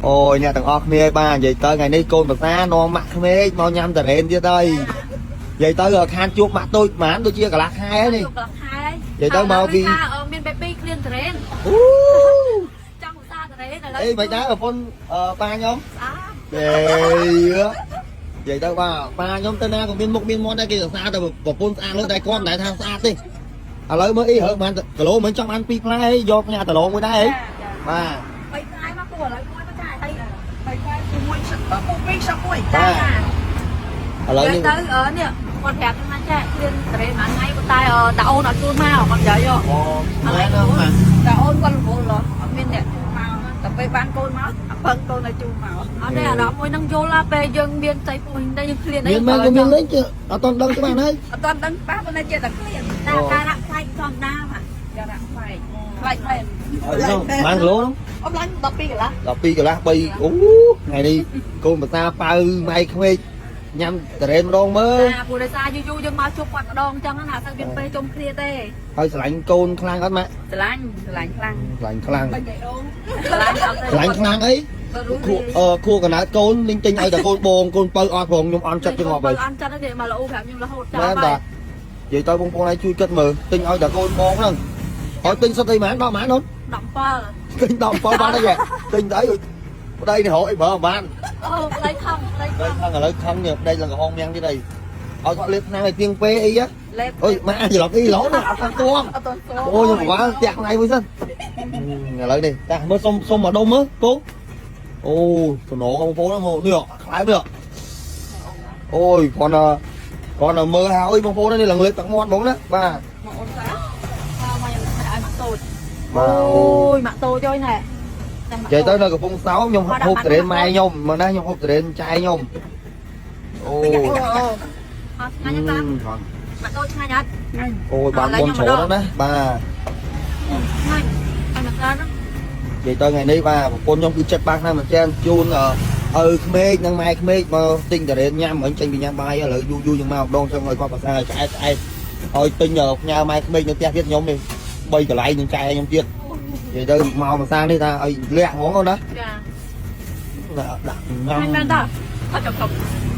អូយអ្នកទាំងអស់គ្នាបាទនិយាយទៅថ្ងៃនេះកូនប្រសានាំម៉ាក់ក្មេកមកញ៉ាំតារ៉េនទៀតហើយនិយាយទៅខានជួបម៉ាក់តូចហ្មងដូចជាកន្លះខែហើយនេះ ជួបកន្លះខែ និយាយទៅមកពី ថាមាន baby ឃ្លានតារ៉េន អូ ចង់ឧស្សាហ៍តារ៉េនឥឡូវ អីមិនដែរប្រពន្ធអឺប៉ាខ្ញុំ ស្អាត អេនិយាយទៅបាទប៉ាខ្ញុំទៅណាក៏មានមុខមានមាត់ដែរគេសរសើរតែប្រពន្ធស្អាតលើតែគាត់មិនដែលថាស្អាតទេឥឡូវមើលអីរើបានគីឡូមិនចង់បាន2ផ្លែយកញ៉ាំគីឡូមួយដែរអីបាទ បីផ្លែមកពូឥឡូវមួយមកចាហើយ បីផ្លែមួយពូពីរខ្សឹបមួយ ចា ឥឡូវនេះ ទៅអឺនេះគាត់ប្រាប់ខ្ញុំថាចាឃ្លានតារ៉េនមួយថ្ងៃប៉ុន្តែតាអូនអត់ជូនមកគាត់និយាយហ៎ អូមែនណាស់បាទ តែអូនគាត់រវល់អត់មានអ្នកជូនមកតែពេលបានកូនមកអពឹងកូនឲ្យជូនមក អត់ទេអារម្មណ៍មួយហ្នឹងយល់ឡាពេលយើងមានใจពុញតែយើងឃ្លានអី មានមែនក៏មានលេងជអត់តន់ដឹងច្បាស់ហើយ អត់ទាន់ដឹងច្បាស់ប៉ុន្តែចេះតែឃ្លាន តែការរ៉ាក់ផ្លែកធម្មតាហ្មង យ៉ារ៉ាក់ផ្លែកផ្លែកមែន បានគីឡូហ្នឹង អមឡើង12កន្លះ 12កន្លះ3អូថ្ងៃនេះកូនប្រសាប៉ៅម៉ែក្មេកញ៉ាំតារ៉េនម្ដងមើល ចាព្រោះដោយសារយូរយូរយើងមកជួបគាត់ម្ដងអញ្ចឹងណាអត់សូវមានពេលជុំគ្នាទេ ហើយស្រឡាញ់កូនខ្លាំងអត់ម៉ាក់ ស្រឡាញ់ស្រឡាញ់ខ្លាំង ស្រឡាញ់ខ្លាំង បីតែអូន ស្រឡាញ់អត់ទេ ស្រឡាញ់ខ្លាំងអីខួអឺខួកណៅកូននឹងទិញឲ្យតែកូនបងកូនបើអត់ផងខ្ញុំអន់ចិត្តជាងងាប់ហើយ អន់ចិត្តទេមកលោប្រាប់ខ្ញុំរហូតចាំ មែនបាទនិយាយទៅបងប្អូនឯងជួយគិតមើលទិញឲ្យតែកូនបងហ្នឹងឲ្យទិញសុទ្ធអីហ្មងដល់ហ្មងនោះ 17 ទិញ17បានទេទិញទៅអីប្តីនេះរកអីប្រើមិនបាន អូប្តីខំប្តី ប្តីខឹងឥឡូវខឹងនេះប្តីឡើងកំហងញ៉ាំងទៀតអីឲ្យគាត់លេបថ្នាំឲ្យទៀងពេអីហ៎ លេប អុយម៉ាក់ច្រឡំអីឡូណាអត់តាំងទួង អត់ទាន់ស្គាល់ អូខ្ញុំពិបាកផ្ទះថ្ងៃមួយសិនឥឡូវនេះតាមើលសុំសុំមកដុំមើលគោអូតំណងបងប្អូនហ្នឹងមកនេះខ្លែមនេះអូយគាត់ណាគាត់ណាមើលហើយបងប្អូននេះឡើងលេបទឹកមាត់ហ្មងណាបាទ មកអូនសា មកខ្ញុំឲ្យម៉ាក់តូច បាទ អូយម៉ាក់តូចអើយណែ និយាយទៅនៅកំពង់សោមខ្ញុំហូបតរេនម៉ែខ្ញុំមកណាខ្ញុំហូបតរេនចែខ្ញុំអូ អត់ឆ្ងាញ់ទេតាមម៉ាក់តូចឆ្ងាញ់អត់ អូយបានបុនច្រើនណាស់បាទ ឆ្ងាញ់អត់មកច្រើន និយាយទៅថ្ងៃនេះបាទប្រពន្ធខ្ញុំគឺចិត្តបាក់ណាស់មែនទែនជូនឪក្មេកនិងម៉ែក្មេកមកទិញតារ៉េនញ៉ាំមិញចេញពីញ៉ាំបាយឥឡូវយូរយូរយើងមកម្ដងចង់ឲ្យគាត់ប្រសើរឆ្អែតឆ្អែតឲ្យទិញផ្ញើម៉ែក្មេកនៅផ្ទះទៀតខ្ញុំនេះ3កន្លែងនឹងចែខ្ញុំទៀតនិយាយទៅមកម្សានេះថាឲ្យលះហ្មងអូនណា ចា ដាក់ ឆ្ងាញ់ ញ៉ាំ មែនតាអត់ចំ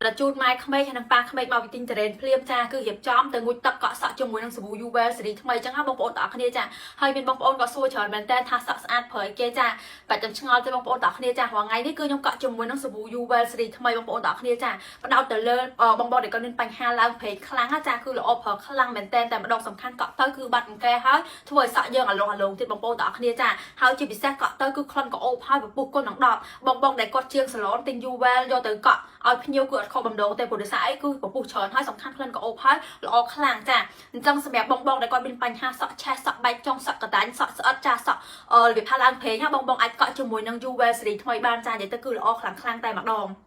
រជូតម៉ែក្មេកហើយនិងប៉ាក្មេកមកពីទិញតរ៉េនភ្លាមចាគឺរៀបចំទៅងូតទឹកកក់សក់ជាមួយនឹងសាប៊ូ Uwell ស៊េរីថ្មីចឹងណាបងប្អូនទាំងអស់គ្នាចាហើយមានបងប្អូនក៏សួរច្រើនមែនតើថាសក់ស្អាតប្រើអីគេចាបាច់ចាំឆ្ងល់ទេបងប្អូនទាំងអស់គ្នាចារាល់ថ្ងៃនេះគឺខ្ញុំកក់ជាមួយនឹងសាប៊ូ Uwell ស៊េរីថ្មីបងប្អូនទាំងអស់គ្នាចាផ្ដោតទៅលើបងប្អូនដែលគាត់មានបញ្ហាឡើងព្រេងខ្លាំងណាចាគឺល្អប្រើខ្លាំងមែនតើតែម្ដងសំខាន់កក់ទៅគឺបាត់អង្គែហើយធ្វើឲ្យសក់យើងអាឡោះអាឡងទៀតបងប្អូនទាំងអស់គ្នាចាហើយជាពិសេសកក់ទៅគឺក្លិនក៏អូបហើយពពុះគុណនឹង10បងបងដែលគាត់ជាងសាឡនទិញ Uwell យកទៅកក់ឲ្យភ្ញៀវគឺអត់ខកបំណងទេព្រោះដោយសារអីគឺពពុះច្រើនហើយសំខាន់ក្លិនក៏អូបហើយល្អខ្លាំងចាអញ្ចឹងសម្រាប់បងបងដែលគាត់មានបញ្ហាសក់ឆេះសក់បែកចុងសក់កដាញ់សក់ស្អិតចាសក់អឺរបៀបថាឡើងព្រេងបងបងអាចកក់ជាមួយនឹង Uwell ស៊េរីថ្មីបានចានិយាយទៅគឺល្អខ្លាំងខ្លាំងតែម្ដង។